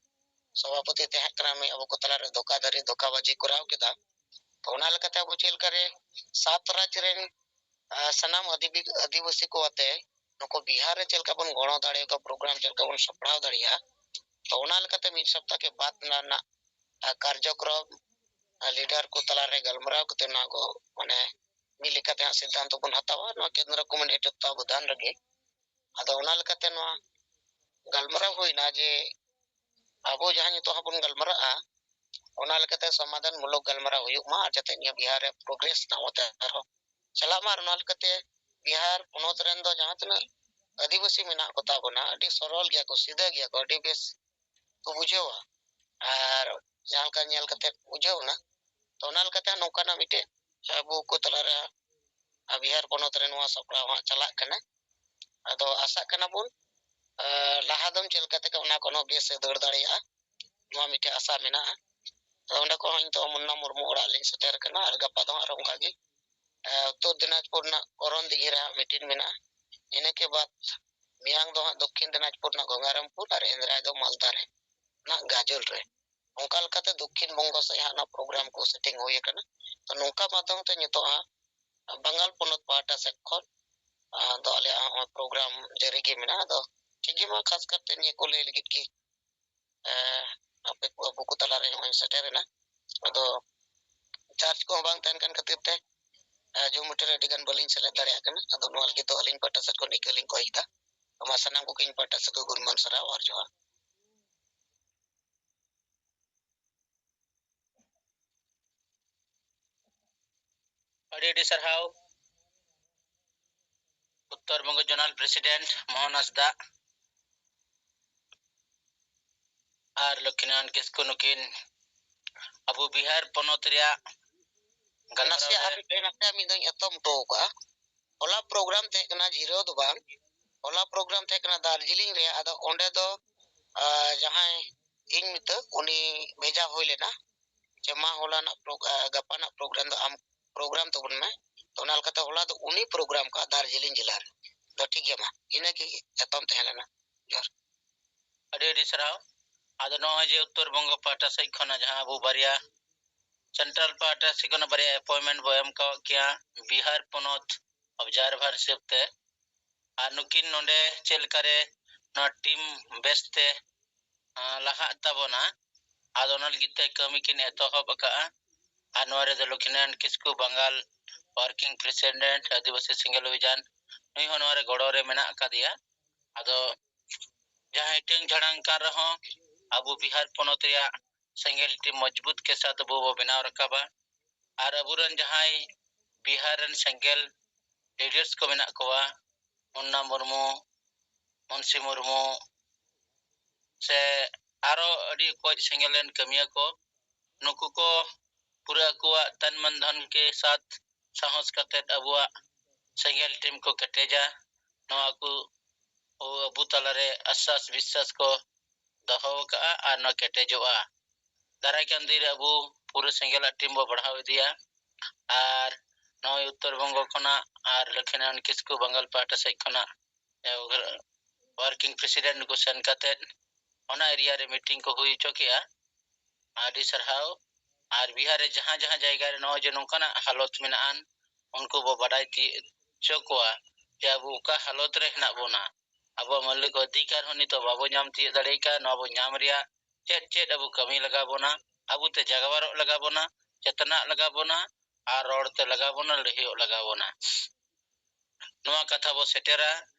ᱥᱚᱵᱷᱟᱯᱚᱛᱤ ᱛᱟᱦᱮᱸ ᱠᱟᱱᱟ, ᱩᱱᱤ ᱟᱵᱚ ᱠᱚ ᱛᱟᱞᱟᱨᱮ ᱫᱷᱳᱠᱟᱫᱷᱟᱨᱤ, ᱫᱷᱳᱠᱟᱵᱟᱡᱤ ᱠᱚᱨᱟᱣ ᱠᱮᱫᱟ᱾ ᱛᱚ ᱚᱱᱟ ᱞᱮᱠᱟᱛᱮ ᱟᱵᱚ ᱪᱮᱫ ᱞᱮᱠᱟᱨᱮ ᱥᱟᱛ ᱨᱟᱡᱽ ᱨᱮᱱ, ᱟᱸ, ᱥᱟᱱᱟᱢ ᱟᱹᱫᱤᱵᱤ-, ᱟᱹᱫᱤᱵᱟᱹᱥᱤ ᱠᱚ ᱟᱛᱮ ᱱᱩᱠᱩ ᱵᱤᱦᱟᱨ ᱨᱮ ᱪᱮᱫ ᱞᱮᱠᱟ ᱵᱚᱱ ᱜᱚᱲᱚ ᱫᱟᱲᱮᱭᱟᱠᱚᱣᱟ, ᱯᱨᱳᱜᱨᱟᱢ ᱪᱮᱫ ᱞᱮᱠᱟ ᱵᱚᱱ ᱥᱟᱯᱲᱟᱣ ᱫᱟᱲᱮᱭᱟᱜᱼᱟ᱾ ᱛᱚ ᱚᱱᱟ ᱞᱮᱠᱟᱛᱮ ᱢᱤᱫ ᱥᱚᱯᱛᱟ ᱠᱮ ᱵᱟᱫ ᱚᱱᱟ ᱨᱮᱱᱟᱜ, ᱟᱸ, ᱠᱟᱨᱡᱚᱠᱨᱚᱢ, ᱟᱸ, ᱞᱤᱰᱟᱨ ᱠᱚ ᱛᱟᱞᱟᱨᱮ ᱜᱟᱞᱢᱟᱨᱟᱣ ᱠᱟᱛᱮ ᱱᱚᱣᱟ ᱠᱚ ᱢᱟᱱᱮ ᱢᱤᱫ ᱞᱮᱠᱟᱛᱮ ᱦᱟᱸᱜ ᱥᱤᱫᱽᱫᱷᱟᱱᱛᱚ ᱵᱚᱱ ᱦᱟᱛᱟᱣᱟ ᱱᱚᱣᱟ ᱠᱮᱱᱫᱨᱚ ᱠᱚᱢᱤᱴᱤ ᱛᱚᱛᱛᱣᱟᱵᱚᱫᱷᱟᱱ ᱨᱮᱜᱮ᱾ ᱟᱫᱚ ᱚᱱᱟ ᱞᱮᱠᱟᱛᱮ ᱱᱚᱣᱟ ᱜᱟᱞᱢᱟᱨᱟᱣ ᱦᱩᱭᱱᱟ ᱡᱮ ᱟᱵᱚ ᱡᱟᱦᱟᱸ ᱱᱤᱛᱚᱜ ᱦᱟᱸᱜ ᱵᱚᱱ ᱜᱟᱞᱢᱟᱨᱟᱜᱼᱟ, ᱚᱱᱟ ᱞᱮᱠᱟᱛᱮ ᱥᱚᱢᱟᱫᱷᱟᱱ ᱢᱩᱞᱚᱠ ᱜᱟᱞᱢᱟᱨᱟᱣ ᱦᱩᱭᱩᱜ ᱢᱟ, ᱟᱨ ᱡᱟᱛᱮ ᱱᱤᱭᱟᱹ ᱵᱤᱦᱟᱨ ᱨᱮ ᱯᱨᱳᱜᱨᱮᱥ ᱨᱮᱱᱟᱜ ᱦᱚᱨ ᱛᱮ ᱟᱨᱦᱚᱸ ᱪᱟᱞᱟᱜ ᱢᱟ᱾ ᱟᱨ ᱚᱱᱟ ᱞᱮᱠᱟᱛᱮ ᱵᱤᱦᱟᱨ ᱯᱚᱱᱚᱛ ᱨᱮᱱ ᱫᱚ ᱡᱟᱦᱟᱸ ᱛᱤᱱᱟᱹᱜ ᱟᱹᱫᱤᱵᱟᱹᱥᱤ ᱢᱮᱱᱟᱜ ᱠᱚ ᱛᱟᱵᱚᱱᱟ, ᱟᱹᱰᱤ ᱥᱚᱨᱚᱞ ᱜᱮᱭᱟ ᱠᱚ, ᱥᱤᱫᱷᱟᱹ ᱜᱮᱭᱟ ᱠᱚ, ᱟᱹᱰᱤ ᱵᱮᱥ ᱠᱚ ᱵᱩᱡᱷᱟᱹᱣᱟ᱾ ᱟᱨ ᱡᱟᱦᱟᱸ ᱞᱮᱠᱟ ᱧᱮᱞ ᱠᱟᱛᱮ ᱵᱩᱡᱷᱟᱹᱣ ᱮᱱᱟ, ᱛᱚ ᱚᱱᱟ ᱞᱮᱠᱟᱛᱮ ᱱᱚᱝᱠᱟᱱᱟᱜ ᱢᱤᱫᱴᱮᱡ ᱟᱵᱚ ᱠᱚ ᱛᱟᱞᱟᱨᱮ ᱟᱨ ᱵᱤᱦᱟᱨ ᱯᱚᱱᱚᱛ ᱨᱮ ᱱᱚᱣᱟ ᱥᱟᱯᱲᱟᱣ ᱦᱟᱸᱜ ᱪᱟᱞᱟᱜ ᱠᱟᱱᱟ᱾ ᱟᱫᱚ ᱟᱥᱟᱜ ᱠᱟᱱᱟ ᱵᱚᱱ, ᱟᱨ ᱞᱟᱦᱟ ᱫᱚᱢ ᱪᱮᱫ ᱞᱮᱠᱟ ᱛᱮᱜᱮ ᱚᱱᱟ ᱠᱷᱚᱱ ᱦᱚᱸ ᱵᱮᱥ ᱮ ᱫᱟᱹᱲ ᱫᱟᱲᱮᱭᱟᱜᱼᱟ, ᱱᱚᱣᱟ ᱢᱤᱫᱴᱮᱡ ᱟᱥᱟ ᱢᱮᱱᱟᱜᱼᱟ᱾ ᱟᱫᱚ ᱚᱸᱰᱮ ᱠᱷᱚᱱ ᱦᱚᱸ ᱱᱤᱛᱚᱜ ᱢᱩᱱᱱᱟ ᱢᱩᱨᱢᱩ ᱚᱲᱟᱜ ᱞᱤᱧ ᱥᱮᱴᱮᱨ ᱠᱟᱱᱟ, ᱟᱨ ᱜᱟᱯᱟ ᱫᱚ ᱦᱟᱸᱜ ᱟᱨᱦᱚᱸ ᱚᱱᱠᱟ ᱜᱮ, ᱟᱨ ᱩᱛᱛᱚᱨ ᱫᱤᱱᱟᱡᱽᱯᱩᱨ ᱨᱮᱱᱟᱜ ᱠᱚᱨᱚᱱ ᱫᱤᱜᱷᱤ ᱨᱮ ᱦᱟᱸᱜ ᱢᱤᱴᱤᱝ ᱢᱮᱱᱟᱜᱼᱟ᱾ ᱤᱱᱟᱹ ᱠᱮ ᱵᱟᱫ ᱢᱮᱭᱟᱝ ᱫᱚ ᱦᱟᱸᱜ ᱫᱚᱠᱠᱷᱤᱱ ᱫᱤᱱᱟᱡᱽᱯᱩᱨ ᱨᱮᱱᱟᱜ ᱜᱚᱝᱜᱟᱨᱟᱢᱯᱩᱨ ᱟᱨ ᱮᱱᱫᱨᱟᱭ ᱫᱚ ᱢᱟᱞᱫᱟ ᱨᱮ ᱨᱮᱱᱟᱜ ᱜᱟᱡᱚᱞ ᱨᱮ᱾ ᱚᱱᱠᱟ ᱞᱮᱠᱟᱛᱮ ᱫᱚᱠᱠᱷᱤᱱ ᱵᱚᱝᱜᱚ ᱥᱮᱫ ᱦᱟᱸᱜ ᱚᱱᱟ ᱯᱨᱳᱜᱨᱟᱢ ᱠᱚ ᱥᱮᱴᱤᱝ ᱦᱩᱭ ᱟᱠᱟᱱᱟ᱾ ᱛᱚ ᱱᱚᱝᱠᱟ ᱢᱟᱫᱽᱫᱷᱚᱢ ᱛᱮ ᱱᱤᱛᱚᱜ ᱦᱟᱸᱜ ᱵᱟᱝᱜᱟᱞ ᱯᱚᱱᱚᱛ ᱯᱟᱦᱴᱟ ᱥᱮᱫ ᱠᱷᱚᱱ, ᱟᱸ, ᱫᱚ ᱟᱞᱮᱭᱟᱜ ᱦᱚᱸ ᱯᱨᱳᱜᱨᱟᱢ ᱡᱟᱹᱨᱤ ᱜᱮ ᱢᱮᱱᱟᱜᱼᱟ᱾ ᱟᱫᱚ ᱴᱷᱤᱠ ᱜᱮ ᱢᱟ, ᱠᱷᱟᱥ ᱠᱟᱨᱛᱮ ᱱᱤᱭᱟᱹ ᱠᱚ ᱞᱟᱹᱭ ᱞᱟᱹᱜᱤᱫ ᱜᱮ, ᱮᱸ, ᱟᱯᱮ ᱠᱚ, ᱟᱵᱚ ᱠᱚ ᱛᱟᱞᱟᱨᱮ ᱱᱚᱜᱼᱚᱭ ᱥᱮᱴᱮᱨ ᱮᱱᱟ᱾ ᱟᱫᱚ ᱪᱟᱨᱡᱽ ᱠᱚᱦᱚᱸ ᱵᱟᱝ ᱛᱟᱦᱮᱱ ᱠᱟᱱ ᱠᱷᱟᱹᱛᱤᱨ ᱛᱮ, ᱮᱸ, ᱡᱩᱢ ᱢᱤᱴᱤᱝ ᱨᱮ ᱟᱹᱰᱤ ᱜᱟᱱ ᱵᱟᱹᱞᱤᱧ ᱥᱮᱞᱮᱫ ᱫᱟᱲᱮᱭᱟᱜ ᱠᱟᱱᱟ᱾ ᱟᱫᱚ ᱱᱚᱣᱟ ᱞᱟᱹᱜᱤᱫ ᱫᱚ ᱟᱹᱞᱤᱧ ᱯᱟᱦᱴᱟ ᱥᱮᱫ ᱠᱷᱚᱱ ᱤᱠᱟᱹ ᱞᱤᱧ ᱠᱚᱭ ᱠᱮᱫᱟ᱾ ᱢᱟ ᱥᱟᱱᱟᱢ ᱠᱚᱜᱮ ᱤᱧ ᱯᱟᱦᱴᱟ ᱥᱮᱫ ᱠᱷᱚᱱ ᱜᱩᱱᱢᱟᱱ ᱥᱟᱨᱦᱟᱣ ᱟᱨ ᱡᱚᱦᱟᱨ᱾ ᱟᱹᱰᱤ ᱟᱹᱰᱤ ᱥᱟᱨᱦᱟᱣ ᱩᱛᱛᱚᱨ ᱵᱚᱝᱜᱚ ᱡᱳᱱᱟᱞ ᱯᱨᱮᱥᱤᱰᱮᱱᱴ ᱢᱳᱦᱚᱱ ᱦᱟᱸᱥᱫᱟ ᱟᱨ ᱞᱚᱠᱠᱷᱤᱱᱟᱨᱟᱭᱚᱱ ᱠᱤᱥᱠᱩ ᱱᱩᱠᱤᱱ ᱟᱵᱚ ᱵᱤᱦᱟᱨ ᱯᱚᱱᱚᱛ ᱨᱮᱭᱟᱜ ᱜᱟᱞᱢᱟᱨᱟᱣ ᱱᱟᱥᱮᱭᱟᱜ ᱨᱮ ᱟᱨ ᱱᱟᱥᱮᱭᱟᱜ ᱢᱤᱫ ᱫᱷᱟᱣ ᱤᱧ ᱮᱛᱚᱢ ᱦᱚᱴᱚ ᱠᱟᱜᱼᱟ᱾ ᱦᱚᱞᱟ ᱯᱨᱳᱜᱨᱟᱢ ᱛᱟᱦᱮᱸ ᱠᱟᱱᱟ, ᱡᱤᱨᱟᱹᱣ ᱫᱚ ᱵᱟᱝ, ᱦᱚᱞᱟ ᱯᱨᱳᱜᱨᱟᱢ ᱛᱟᱦᱮᱸ ᱠᱟᱱᱟ ᱫᱟᱨᱡᱤᱞᱤᱝ ᱨᱮ᱾ ᱟᱫᱚ ᱚᱸᱰᱮ ᱫᱚ, ᱟ, ᱡᱟᱦᱟᱸᱭ ᱤᱧ ᱢᱤᱛᱟᱹ, ᱩᱱᱤ ᱵᱷᱮᱡᱟ ᱦᱩᱭ ᱞᱮᱱᱟ ᱡᱮ ᱢᱟ ᱦᱚᱞᱟᱱᱟᱜ ᱯᱨᱳ-, ᱟ, ᱜᱟᱯᱟᱱᱟᱜ ᱯᱨᱳᱜᱨᱟᱢ ᱫᱚ ᱟᱢ ᱯᱨᱳᱜᱨᱟᱢ ᱛᱟᱵᱚᱱ ᱢᱮ᱾ ᱛᱚ ᱚᱱᱟ ᱞᱮᱠᱟᱛᱮ ᱦᱚᱞᱟ ᱫᱚ ᱩᱱᱤ ᱯᱨᱳᱜᱨᱟᱢ ᱠᱟᱜᱼᱟ ᱫᱟᱨᱡᱤᱞᱤᱝ ᱡᱮᱞᱟ ᱨᱮ᱾ ᱫᱚ ᱴᱷᱤᱠ ᱜᱮᱭᱟ, ᱢᱟ ᱤᱱᱟᱹ ᱜᱮ ᱮᱛᱚᱢ ᱛᱟᱦᱮᱸ ᱞᱮᱱᱟ᱾ ᱡᱚᱦᱟᱨ᱾ ᱟᱹᱰᱤ ᱟᱹᱰᱤ ᱥᱟᱨᱦᱟᱣ᱾ ᱟᱫᱚ ᱱᱚᱜᱼᱚᱭ ᱡᱮ ᱩᱛᱛᱚᱨ ᱵᱚᱝᱜᱚ ᱯᱟᱦᱴᱟ ᱥᱮᱫ ᱠᱷᱚᱱᱟᱜ ᱡᱟᱦᱟᱸ ᱟᱵᱚ ᱵᱟᱨᱭᱟ ᱥᱮᱱᱴᱨᱟᱞ ᱯᱟᱦᱴᱟ ᱥᱮᱫ ᱠᱷᱚᱱᱟᱜ ᱵᱟᱨᱭᱟ ᱮᱯᱚᱭᱮᱱᱴᱢᱮᱱᱴ ᱵᱚ ᱮᱢ ᱠᱟᱣᱟᱫ ᱠᱤᱱᱟ ᱵᱤᱦᱟᱨ ᱯᱚᱱᱚᱛ ᱚᱵᱡᱟᱨᱵᱷᱟᱨ ᱦᱤᱥᱟᱹᱵ ᱛᱮ, ᱟᱨ ᱱᱩᱠᱤᱱ ᱱᱚᱰᱮ ᱪᱮᱫ ᱞᱮᱠᱟᱨᱮ ᱱᱚᱣᱟ ᱴᱤᱢ ᱵᱮᱥᱛᱮ, ᱟᱸ, ᱞᱟᱦᱟᱜ ᱛᱟᱵᱚᱱᱟ, ᱟᱫᱚ ᱚᱱᱟ ᱞᱟᱹᱜᱤᱫ ᱛᱮ ᱠᱟᱹᱢᱤ ᱠᱤᱱ ᱮᱛᱚᱦᱚᱵ ᱟᱠᱟᱫᱼᱟ᱾ ᱟᱨ ᱱᱚᱣᱟ ᱨᱮᱫᱚ ᱞᱚᱠᱠᱷᱤᱱᱟᱨᱟᱭᱚᱱ ᱠᱤᱥᱠᱩ, ᱵᱟᱝᱜᱟᱞ ᱣᱟᱨᱠᱤᱝ ᱯᱨᱮᱥᱤᱰᱮᱱᱴ ᱟᱹᱫᱤᱵᱟᱹᱥᱤ ᱥᱮᱸᱜᱮᱞ ᱚᱵᱷᱤᱡᱟᱱ, ᱱᱩᱭ ᱦᱚᱸ ᱱᱚᱣᱟ ᱨᱮ ᱜᱚᱲᱚ ᱨᱮ ᱢᱮᱱᱟᱜ ᱟᱠᱟᱫᱮᱭᱟ᱾ ᱟᱫᱚ ᱡᱟᱦᱟᱸ ᱦᱤᱴᱟᱹᱝ ᱡᱷᱟᱲᱟᱝ ᱠᱟᱱ ᱨᱮᱦᱚᱸ, ᱟᱵᱚ ᱵᱤᱦᱟᱨ ᱯᱚᱱᱚᱛ ᱨᱮᱭᱟᱜ ᱥᱮᱸᱜᱮᱞ ᱴᱤᱢ ᱢᱚᱡᱽᱵᱩᱛ ᱠᱮ ᱥᱟᱛ ᱟᱵᱚ ᱵᱚ ᱵᱮᱱᱟᱣ ᱨᱟᱠᱟᱵᱟ᱾ ᱟᱨ ᱟᱵᱚᱨᱮᱱ ᱡᱟᱦᱟᱸᱭ ᱵᱤᱦᱟᱨ ᱨᱮᱱ ᱥᱮᱸᱜᱮᱞ ᱞᱤᱰᱟᱨᱥ ᱠᱚ ᱢᱮᱱᱟᱜ ᱠᱚᱣᱟ, ᱢᱩᱱᱱᱟ ᱢᱩᱨᱢᱩ, ᱢᱩᱱᱥᱤ ᱢᱩᱨᱢᱩ, ᱥᱮ ᱟᱨᱚ ᱟᱹᱰᱤ ᱚᱠᱚᱡ ᱥᱮᱸᱜᱮᱞ ᱨᱮᱱ ᱠᱟᱹᱢᱤᱭᱟᱹ ᱠᱚ, ᱱᱩᱠᱩ ᱠᱚ ᱯᱩᱨᱟᱹ ᱟᱠᱚᱣᱟᱜ ᱛᱟᱱ ᱢᱟᱱ ᱫᱷᱚᱱ ᱠᱮ ᱥᱟᱛ ᱥᱟᱦᱚᱥ ᱠᱟᱛᱮᱫ ᱟᱵᱚᱣᱟᱜ ᱥᱮᱸᱜᱮᱞ ᱴᱤᱢ ᱠᱚ ᱠᱮᱴᱮᱡᱟ᱾ ᱱᱚᱣᱟ ᱠᱚ ᱟᱵᱚ ᱛᱟᱞᱟᱨᱮ ᱟᱥᱥᱟᱥ ᱵᱤᱥᱥᱟᱥ ᱠᱚ ᱫᱚᱦᱚ ᱟᱠᱟᱫᱼᱟ ᱟᱨ ᱱᱚᱣᱟ ᱠᱮᱴᱮᱡᱚᱜᱼᱟ᱾ ᱫᱟᱨᱟᱭ ᱠᱟᱱ ᱫᱤᱱ ᱨᱮ ᱟᱵᱚ ᱯᱩᱨᱟᱹ ᱥᱮᱸᱜᱮᱞᱟᱜ ᱴᱤᱢ ᱵᱚ ᱵᱟᱲᱦᱟᱣ ᱤᱫᱤᱭᱟ᱾ ᱟᱨ ᱱᱚᱜᱼᱚᱭ ᱩᱛᱛᱚᱨ ᱵᱚᱝᱜᱚ ᱠᱷᱚᱱᱟᱜ ᱟᱨ ᱞᱚᱠᱷᱢᱤᱱᱟᱨᱟᱭᱚᱬ ᱠᱤᱥᱠᱩ ᱵᱟᱝᱜᱟᱞ ᱯᱟᱦᱴᱟ ᱥᱮᱫ ᱠᱷᱚᱱᱟᱜ ᱣᱟᱨᱠᱤᱝ ᱯᱨᱮᱥᱤᱰᱮᱱᱴ ᱠᱚ ᱥᱮᱱ ᱠᱟᱛᱮᱫ ᱚᱱᱟ ᱮᱨᱤᱭᱟ ᱨᱮ ᱢᱤᱴᱤᱝ ᱠᱚ ᱦᱩᱭ ᱦᱚᱪᱚ ᱠᱮᱜᱼᱟ᱾ ᱟᱹᱰᱤ ᱥᱟᱨᱦᱟᱣ᱾ ᱟᱨ ᱵᱤᱦᱟᱨ ᱨᱮ ᱡᱟᱦᱟᱸ ᱡᱟᱦᱟᱸ ᱡᱟᱭᱜᱟ ᱨᱮ ᱱᱚᱜᱼᱚᱭ ᱡᱮ ᱱᱚᱝᱠᱟᱱᱟᱜ ᱦᱟᱞᱚᱛ ᱢᱮᱱᱟᱜᱼᱟ, ᱩᱱᱠᱩ ᱵᱚ ᱵᱟᱰᱟᱭ ᱛᱤᱭᱳᱜ ᱦᱚᱪᱚ ᱠᱚᱣᱟ ᱡᱮ ᱟᱵᱚ ᱚᱠᱟ ᱦᱟᱞᱚᱛ ᱨᱮ ᱦᱮᱱᱟᱜ ᱵᱚᱱᱟ᱾ ᱟᱵᱚᱣᱟᱜ ᱢᱟᱹᱞᱤᱠ ᱚᱫᱷᱤᱠᱟᱨ ᱦᱚᱸ ᱱᱤᱛᱚᱜ ᱵᱟᱵᱚ ᱧᱟᱢ ᱛᱤᱭᱳᱜ ᱫᱟᱲᱮ ᱟᱠᱟᱫ᱾ ᱱᱚᱣᱟ ᱵᱚ ᱧᱟᱢ ᱨᱮᱭᱟᱜ ᱪᱮᱫ ᱪᱮᱫ ᱟᱵᱚ ᱠᱟᱹᱢᱤ ᱞᱟᱜᱟᱣ ᱵᱚᱱᱟ, ᱟᱵᱚ ᱛᱮ ᱡᱟᱜᱣᱟᱨᱚᱜ ᱞᱟᱜᱟᱣ ᱵᱚᱱᱟ, ᱪᱮᱛᱱᱟᱜ ᱞᱟᱜᱟᱣ ᱵᱚᱱᱟ, ᱟᱨ ᱨᱚᱲ ᱛᱮ ᱞᱟᱜᱟᱣ ᱵᱚᱱᱟ, ᱞᱟᱹᱲᱦᱟᱹᱭᱚᱜ ᱞᱟᱜᱟᱣ ᱵᱚᱱᱟ᱾ ᱱᱚᱣᱟ ᱠᱟᱛᱷᱟ ᱵᱚ ᱥᱮᱴᱮᱨᱟ,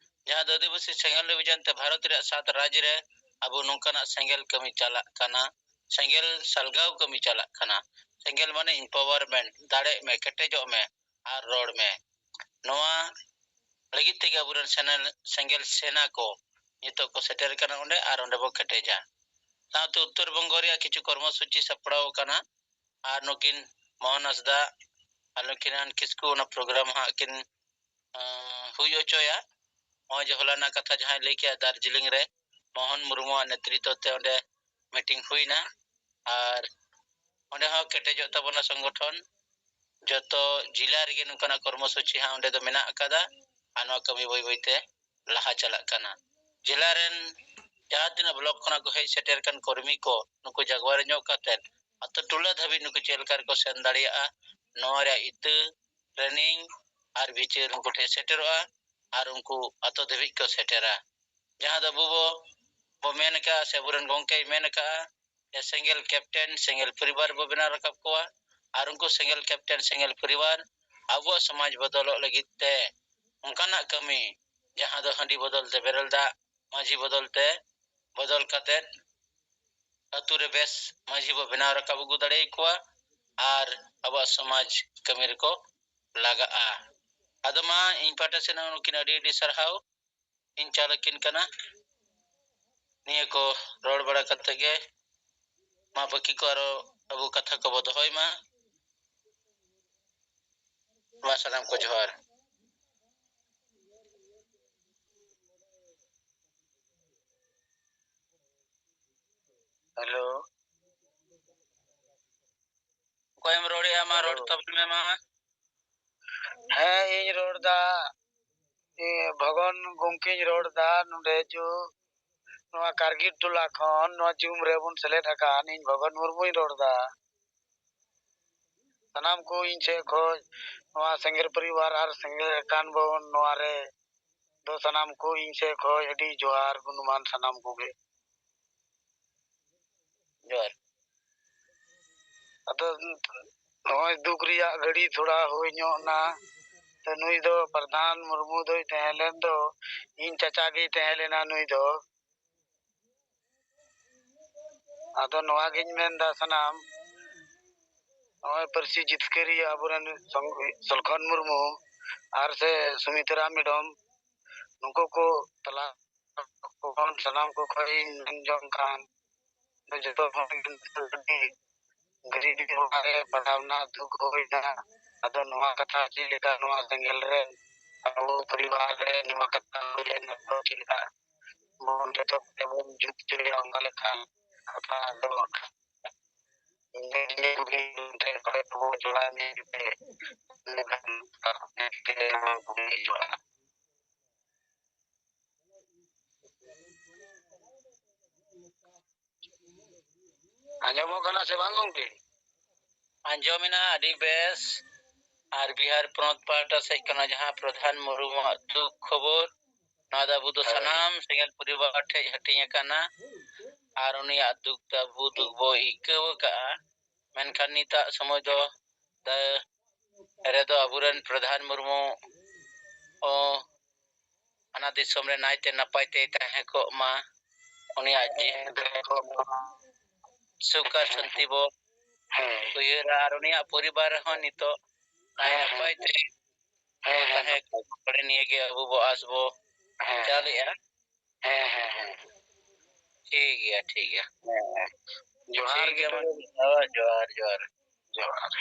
ᱡᱟᱦᱟᱸ ᱫᱚ ᱟᱹᱫᱤᱵᱟᱹᱥᱤ ᱥᱮᱸᱜᱮᱞ ᱚᱵᱷᱤᱡᱟᱱ ᱛᱮ ᱵᱷᱟᱨᱚᱛ ᱨᱮᱭᱟᱜ ᱥᱟᱛ ᱨᱟᱡᱽ ᱨᱮ ᱟᱵᱚ ᱱᱚᱝᱠᱟᱱᱟᱜ ᱥᱮᱸᱜᱮᱞ ᱠᱟᱹᱢᱤ ᱪᱟᱞᱟᱜ ᱠᱟᱱᱟ, ᱥᱮᱸᱜᱮᱞ ᱥᱟᱞᱜᱟᱣ ᱠᱟᱹᱢᱤ ᱪᱟᱞᱟᱜ ᱠᱟᱱᱟ᱾ ᱥᱮᱸᱜᱮᱞ ᱢᱟᱱᱮ empowerment, ᱫᱟᱲᱮᱜ ᱢᱮ, ᱠᱮᱴᱮᱡᱚᱜ ᱢᱮ ᱟᱨ ᱨᱚᱲ ᱢᱮ᱾ ᱱᱚᱣᱟ ᱞᱟᱹᱜᱤᱫ ᱛᱮᱜᱮ ᱟᱵᱚᱨᱮᱱ ᱥᱮᱱᱮᱞ-, ᱥᱮᱸᱜᱮᱞ ᱥᱮᱱᱟ ᱠᱚ ᱱᱤᱛᱚᱜ ᱠᱚ ᱥᱮᱴᱮᱨ ᱠᱟᱱᱟ ᱚᱸᱰᱮ, ᱟᱨ ᱚᱸᱰᱮ ᱵᱚ ᱠᱮᱴᱮᱡᱟ᱾ ᱥᱟᱶᱛᱮ ᱩᱛᱛᱚᱨ ᱵᱚᱝᱜᱚ ᱨᱮᱭᱟᱜ ᱠᱤᱪᱷᱩ ᱠᱚᱨᱢᱚ ᱥᱩᱪᱤ ᱥᱟᱯᱲᱟᱣ ᱟᱠᱟᱱᱟ, ᱟᱨ ᱱᱩᱠᱤᱱ ᱢᱳᱦᱚᱱ ᱦᱟᱸᱥᱫᱟ ᱟᱨ ᱱᱩᱠᱤᱱ ᱠᱤᱥᱠᱩ ᱚᱱᱟ ᱯᱨᱳᱜᱨᱟᱢ ᱦᱟᱸᱜ ᱠᱤᱱ, ᱟᱸ, ᱦᱩᱭ ᱦᱚᱪᱚᱭᱟ᱾ ᱱᱚᱜᱼᱚᱭ ᱡᱮ ᱦᱚᱞᱟᱱᱟᱜ ᱠᱟᱛᱷᱟ ᱡᱟᱦᱟᱸᱭ ᱞᱟᱹᱭ ᱠᱮᱜᱼᱟ, ᱫᱟᱨᱡᱤᱞᱤᱝ ᱨᱮ ᱢᱳᱦᱚᱱ ᱢᱩᱨᱢᱩᱣᱟᱜ ᱱᱮᱛᱨᱤᱛᱵ ᱛᱮ ᱚᱸᱰᱮ ᱢᱤᱴᱤᱝ ᱦᱩᱭᱱᱟ, ᱟᱨ ᱚᱸᱰᱮ ᱦᱚᱸ ᱠᱮᱴᱮᱡᱚᱜ ᱛᱟᱵᱚᱱᱟ ᱥᱚᱝᱜᱚᱴᱷᱚᱱ᱾ ᱡᱚᱛᱚ ᱡᱮᱞᱟ ᱨᱮᱜᱮ ᱱᱚᱝᱠᱟᱱᱟᱜ ᱠᱚᱨᱢᱚ ᱥᱩᱪᱤ ᱦᱟᱸᱜ ᱚᱸᱰᱮ ᱫᱚ ᱢᱮᱱᱟᱜ ᱟᱠᱟᱫᱟ, ᱟᱨ ᱱᱚᱣᱟ ᱠᱟᱹᱢᱤ ᱵᱟᱹᱭ ᱵᱟᱹᱭ ᱛᱮ ᱞᱟᱦᱟ ᱪᱟᱞᱟᱜ ᱠᱟᱱᱟ᱾ ᱡᱮᱞᱟ ᱨᱮᱱ ᱡᱟᱦᱟᱸ ᱛᱤᱱᱟᱹᱜ ᱵᱞᱚᱠ ᱠᱷᱚᱱᱟᱜ ᱠᱚ ᱦᱮᱡ ᱥᱮᱴᱮᱨ ᱠᱟᱱ ᱠᱚᱨᱢᱤ ᱠᱚ, ᱱᱩᱠᱩ ᱡᱟᱜᱣᱟᱨ ᱧᱚᱜ ᱠᱟᱛᱮᱫ ᱟᱛᱳ ᱴᱚᱞᱟ ᱫᱷᱟᱹᱵᱤᱡ ᱱᱩᱠᱩ ᱪᱮᱫ ᱞᱮᱠᱟ ᱨᱮᱠᱚ ᱥᱮᱱ ᱫᱟᱲᱮᱭᱟᱜᱼᱟ, ᱱᱚᱣᱟ ᱨᱮᱭᱟᱜ ᱤᱛᱟᱹ, ᱴᱨᱮᱱᱤᱝ ᱟᱨ ᱵᱤᱪᱟᱹᱨ ᱩᱱᱠᱩ ᱴᱷᱮᱱ ᱥᱮᱴᱮᱨᱚᱜᱼᱟ, ᱟᱨ ᱩᱱᱠᱩ ᱟᱛᱳ ᱫᱷᱟᱹᱵᱤᱡ ᱠᱚ ᱥᱮᱴᱮᱨᱟ᱾ ᱡᱟᱦᱟᱸ ᱫᱚ ᱟᱵᱚ ᱵᱚ, ᱵᱚ ᱢᱮᱱ ᱟᱠᱟᱫᱼᱟ ᱥᱮ ᱟᱵᱚᱨᱮᱱ ᱜᱚᱢᱠᱮᱭ ᱢᱮᱱ ᱟᱠᱟᱫᱼᱟ, ᱡᱮ ᱥᱮᱸᱜᱮᱞ ᱠᱮᱯᱴᱮᱱ ᱥᱮᱸᱜᱮᱞ ᱯᱚᱨᱤᱵᱟᱨ ᱵᱚ ᱵᱮᱱᱟᱣ ᱨᱟᱠᱟᱵ ᱠᱚᱣᱟ, ᱟᱨ ᱩᱱᱠᱩ ᱥᱮᱸᱜᱮᱞ ᱠᱮᱯᱴᱮᱱ ᱥᱮᱸᱜᱮᱞ ᱯᱚᱨᱤᱵᱟᱨ ᱟᱵᱚᱣᱟᱜ ᱥᱚᱢᱟᱡᱽ ᱵᱚᱫᱚᱞᱚᱜ ᱞᱟᱹᱜᱤᱫ ᱛᱮ ᱚᱱᱠᱟᱱᱟᱜ ᱠᱟᱹᱢᱤ ᱡᱟᱦᱟᱸ ᱫᱚ ᱦᱟᱺᱰᱤ ᱵᱚᱫᱚᱞ ᱛᱮ ᱵᱮᱨᱮᱞ ᱫᱟᱜ, ᱢᱟᱹᱡᱷᱤ ᱵᱚᱫᱚᱞ ᱛᱮ ᱵᱚᱫᱚᱞ ᱠᱟᱛᱮᱫ ᱟᱹᱛᱩ ᱨᱮ ᱵᱮᱥ ᱢᱟᱹᱡᱷᱤ ᱵᱚ ᱵᱮᱱᱟᱣ ᱨᱟᱠᱟᱵ ᱟᱹᱜᱩ ᱫᱟᱲᱮᱭᱟᱠᱚᱣᱟ ᱟᱨ ᱟᱵᱚᱣᱟᱜ ᱥᱚᱢᱟᱡᱽ ᱠᱟᱹᱢᱤ ᱨᱮᱠᱚ ᱞᱟᱜᱟᱜᱼᱟ᱾ ᱟᱫᱚ ᱢᱟ, ᱤᱧ ᱯᱟᱦᱴᱟ ᱥᱮᱫ ᱦᱚᱸ ᱱᱩᱠᱤᱱ ᱟᱹᱰᱤ ᱟᱹᱰᱤ ᱥᱟᱨᱦᱟᱣ ᱤᱧ ᱪᱟᱞ ᱟᱹᱠᱤᱱ ᱠᱟᱱᱟ᱾ ᱱᱤᱭᱟᱹ ᱠᱚ ᱨᱚᱲ ᱵᱟᱲᱟ ᱠᱟᱛᱮ ᱜᱮ ᱢᱟ ᱵᱟᱹᱠᱤ ᱠᱚ ᱟᱨᱚ ᱟᱵᱚ ᱠᱟᱛᱷᱟ ᱠᱚᱵᱚ ᱫᱚᱦᱚᱭ ᱢᱟ᱾ ᱢᱟ ᱥᱟᱱᱟᱢ ᱠᱚ ᱡᱚᱦᱟᱨ᱾ ᱦᱮᱞᱳ᱾ ᱚᱠᱚᱭᱮᱢ ᱨᱚᱲᱮᱫᱼᱟ? ᱢᱟ ᱨᱚᱲ ᱦᱮᱞᱳ᱾ ᱛᱟᱵᱚᱱ ᱢᱮ ᱢᱟ᱾ ᱦᱮᱸ, ᱤᱧ ᱨᱚᱲ ᱫᱟ, ᱤᱧ ᱵᱷᱚᱜᱚᱱ ᱜᱚᱢᱠᱮᱧ ᱨᱚᱲ ᱫᱟ, ᱱᱚᱰᱮ ᱡᱩ ᱱᱚᱣᱟ ᱠᱟᱨᱜᱤᱞ ᱴᱚᱞᱟ ᱠᱷᱚᱱ, ᱱᱚᱣᱟ ᱡᱩᱢ ᱨᱮᱵᱚᱱ ᱥᱮᱞᱮᱫ ᱟᱠᱟᱱ, ᱤᱧ ᱵᱷᱚᱜᱚᱱ ᱢᱩᱨᱢᱩᱧ ᱨᱚᱲ ᱫᱟ᱾ ᱥᱟᱱᱟᱢ ᱠᱚ ᱤᱧ ᱥᱮᱫ ᱠᱷᱚᱡ ᱱᱚᱣᱟ ᱥᱮᱸᱜᱮᱞ ᱯᱚᱨᱤᱵᱟᱨ ᱟᱨ ᱥᱮᱸᱜᱮᱞ ᱟᱠᱟᱱ ᱵᱚᱱ ᱱᱚᱣᱟ ᱨᱮ ᱫᱚ ᱥᱟᱱᱟᱢ ᱠᱚ ᱤᱧ ᱥᱮᱫ ᱠᱷᱚᱡ ᱟᱹᱰᱤ ᱡᱚᱦᱟᱨ ᱜᱩᱱᱢᱟᱱ ᱥᱟᱱᱟᱢ ᱠᱚᱜᱮ᱾ ᱡᱚᱦᱟᱨ᱾ ᱟᱫᱚ ᱱᱚᱜᱼᱚᱭ ᱫᱩᱠ ᱨᱮᱭᱟᱜ ᱜᱷᱟᱹᱲᱤ ᱛᱷᱚᱲᱟ ᱦᱩᱭ ᱧᱚᱜ ᱱᱟ᱾ ᱛᱚ ᱱᱩᱭ ᱫᱚ ᱯᱨᱚᱫᱷᱟᱱ ᱢᱩᱨᱢᱩ ᱫᱚᱭ ᱛᱟᱦᱮᱸ ᱞᱮᱱ ᱫᱚ ᱤᱧ ᱪᱟᱪᱟ ᱜᱮᱭ ᱛᱟᱦᱮᱸ ᱞᱮᱱᱟ ᱱᱩᱭ ᱫᱚ᱾ ᱟᱫᱚ ᱱᱚᱣᱟ ᱜᱤᱧ ᱢᱮᱱᱫᱟ ᱥᱟᱱᱟᱢ ᱱᱚᱜᱼᱚᱭ ᱯᱟᱹᱨᱥᱤ ᱡᱤᱛᱠᱟᱹᱨᱤᱭᱟᱹ ᱟᱵᱚᱨᱮᱱ ᱥᱚᱝ-, ᱥᱚᱞᱠᱷᱚᱱ ᱢᱩᱨᱢᱩ ᱟᱨ ᱥᱮ ᱥᱩᱢᱤᱛᱨᱟ ᱢᱮᱰᱚᱢ, ᱱᱩᱠᱩ ᱠᱚ ᱛᱟᱞᱟ ᱠᱷᱚᱱ ᱥᱟᱱᱟᱢ ᱠᱚ ᱠᱷᱚᱡ ᱤᱧ ᱢᱮᱱ ᱡᱚᱝ ᱠᱷᱟᱱ ᱫᱚ ᱡᱚᱛᱚ ᱦᱚᱲ ᱜᱮ ᱟᱹᱰᱤ ᱜᱟᱹᱨᱤᱵᱤ ᱚᱲᱟᱜ ᱨᱮ ᱯᱟᱲᱟᱣ ᱨᱮᱱᱟᱜ ᱫᱩᱠ ᱦᱩᱭᱱᱟ᱾ ᱟᱫᱚ ᱱᱚᱣᱟ ᱠᱟᱛᱷᱟ ᱪᱮᱫ ᱞᱮᱠᱟ ᱱᱚᱣᱟ ᱥᱮᱸᱜᱮᱞ ᱨᱮ ᱟᱵᱚ ᱯᱚᱨᱤᱵᱟᱨ ᱨᱮ ᱱᱚᱣᱟ ᱠᱟᱛᱷᱟ ᱦᱩᱭ ᱞᱮᱱ ᱚᱠᱛᱚ ᱪᱮᱫ ᱞᱮᱠᱟ ᱵᱚᱱ ᱡᱚᱛᱚ ᱠᱚᱛᱮ ᱵᱚᱱ ᱡᱩᱛ ᱦᱚᱪᱚᱭᱟ, ᱚᱱᱠᱟ ᱞᱮᱠᱷᱟᱱ ᱠᱟᱛᱷᱟ ᱫᱚ ᱱᱤᱭᱟᱹ ᱠᱚᱜᱮ ᱱᱚᱰᱮ ᱠᱷᱚᱱ ᱵᱚᱱ ᱡᱚᱲᱟᱣ ᱤᱫᱤ ᱠᱟᱛᱮ ᱞᱮᱠᱷᱟᱱ ᱱᱚᱣᱟ ᱠᱚᱜᱮ ᱡᱚᱲᱟᱣ᱾ ᱟᱸᱡᱚᱢᱚᱜ ᱠᱟᱱᱟ ᱥᱮ ᱵᱟᱝ ᱜᱚᱢᱠᱮ? ᱟᱸᱡᱚᱢᱮᱱᱟ, ᱟᱹᱰᱤ ᱵᱮᱥ᱾ ᱟᱨ ᱵᱤᱦᱟᱨ ᱯᱚᱱᱚᱛ ᱯᱟᱦᱴᱟ ᱥᱮᱫ ᱠᱷᱚᱱᱟᱜ ᱡᱟᱦᱟᱸ ᱯᱨᱚᱫᱷᱟᱱ ᱢᱩᱨᱢᱩᱣᱟᱜ ᱫᱩᱠ ᱠᱷᱚᱵᱚᱨ, ᱱᱚᱣᱟ ᱫᱚ ᱟᱵᱚ ᱫᱚ ᱦᱳᱭ᱾ ᱥᱟᱱᱟᱢ ᱥᱮᱸᱜᱮᱞ ᱯᱚᱨᱤᱵᱟᱨ ᱴᱷᱮᱡ ᱦᱟᱹᱴᱤᱧ ᱟᱠᱟᱱᱟ᱾ ᱟᱨ ᱩᱱᱤᱭᱟᱜ ᱫᱩᱠ ᱫᱚ ᱟᱵᱚ ᱫᱩᱠ ᱵᱚ ᱟᱹᱭᱠᱟᱹᱣ ᱟᱠᱟᱫᱼᱟ᱾ ᱢᱮᱱᱠᱷᱟᱱ ᱱᱤᱛᱟᱜ ᱥᱚᱢᱚᱭ ᱫᱚ ᱫᱟ-, ᱨᱮᱫᱚ ᱟᱵᱚᱨᱮᱱ ᱯᱨᱚᱫᱷᱟᱱ ᱢᱩᱨᱢᱩ ᱚ, ᱦᱟᱱᱟ ᱫᱤᱥᱚᱢ ᱨᱮ ᱱᱟᱭᱛᱮ ᱱᱟᱯᱟᱭ ᱛᱮᱭ ᱛᱟᱦᱮᱸ ᱠᱚᱜ ᱢᱟ᱾ ᱩᱱᱤᱭᱟᱜ ᱡᱤᱣᱤ ᱥᱩᱠ ᱟᱨ ᱥᱟᱱᱛᱤ ᱵᱚ ᱩᱭᱦᱟᱹᱨᱟ, ᱟᱨ ᱩᱱᱤᱭᱟᱜ ᱯᱚᱨᱤᱵᱟᱨ ᱨᱮᱦᱚᱸ ᱱᱤᱛᱚᱜ ᱱᱟᱭ ᱱᱟᱯᱟᱭ ᱛᱮ ᱛᱟᱦᱮᱸ ᱠᱚᱜ ᱢᱟ᱾ ᱱᱤᱭᱟᱹ ᱜᱮ ᱟᱵᱚ ᱵᱚ ᱟᱸᱥ ᱵᱚ ᱪᱟᱞᱮᱜᱼᱟ᱾ ᱦᱮᱸ, ᱦᱮᱸ, ᱦᱮᱸ᱾ ᱴᱷᱤᱠ ᱜᱮᱭᱟ, ᱴᱷᱤᱠ ᱜᱮᱭᱟ᱾ ᱦᱮᱸ, ᱦᱮᱸ᱾ ᱡᱚᱦᱟᱨ ᱴᱷᱤᱠ ᱜᱮᱭᱟ, ᱜᱮ᱾ ᱢᱟ᱾ ᱦᱳᱭ, ᱡᱚᱦᱟᱨ, ᱡᱚᱦᱟᱨ᱾ ᱡᱚᱦᱟᱨ᱾